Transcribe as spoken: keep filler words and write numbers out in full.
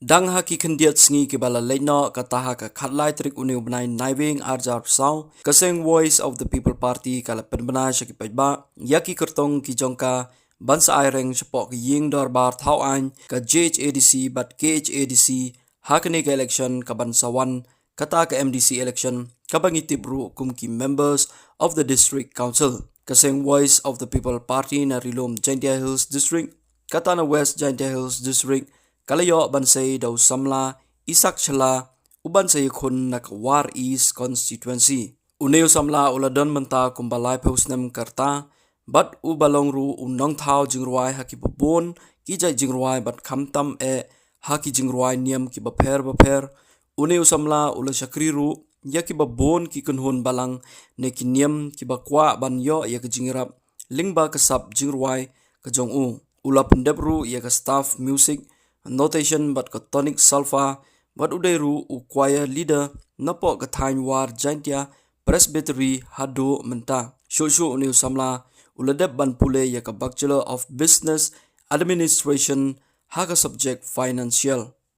Dang ha ki khyndiat sngi kiba la leit noh, kata ha ka khatlai tarik une u bnai Naiwieng arhajar arphew saw, ka seng Voice of the People Party ka la pynbna sha ki paidbah ïa ki kyrtong ki jong ka ban sa aireng shapoh ka ïing dorbar thaw aiñ ka J H A D C bad K H A D C ha kane ka election kaban sa wan, kata ka M D C election kaba ngi tip ruh kum ki members of the District Council. Ka seng Voice of the People Party na Ri-lum Jaintia Hills District, kata na West Jaintia Hills District, ka la ïoh ban sei da u samla Isak Shylla, u ban sei khun na ka War East Constituency. Une u samla u la don mynta kumba laiphew snem ka rta, bad u ba long ruh u nongthaw jingrwai ha kiba bun ki jait jingrwai bad khamtam eh ha ki jingrwai niam kiba pher bapher. Une u samla u la shakri ruh ïa kiba bun ki kynhun balang ne ki niam kiba kwah ban ïoh ïa ka jingïarap lyngba ka sap jingrwai ka jong u. U la pyndep ruh ïa ka staff music, notation bad ka tonic solfa, bad u dei ruh u choir leader napoh ka thaiñ War Jaintia Presbytery haduh mynta. Shuh shuh une u samla u la dep ban pule ïa ka Bachelor of Business Administration ha ka subject Financial.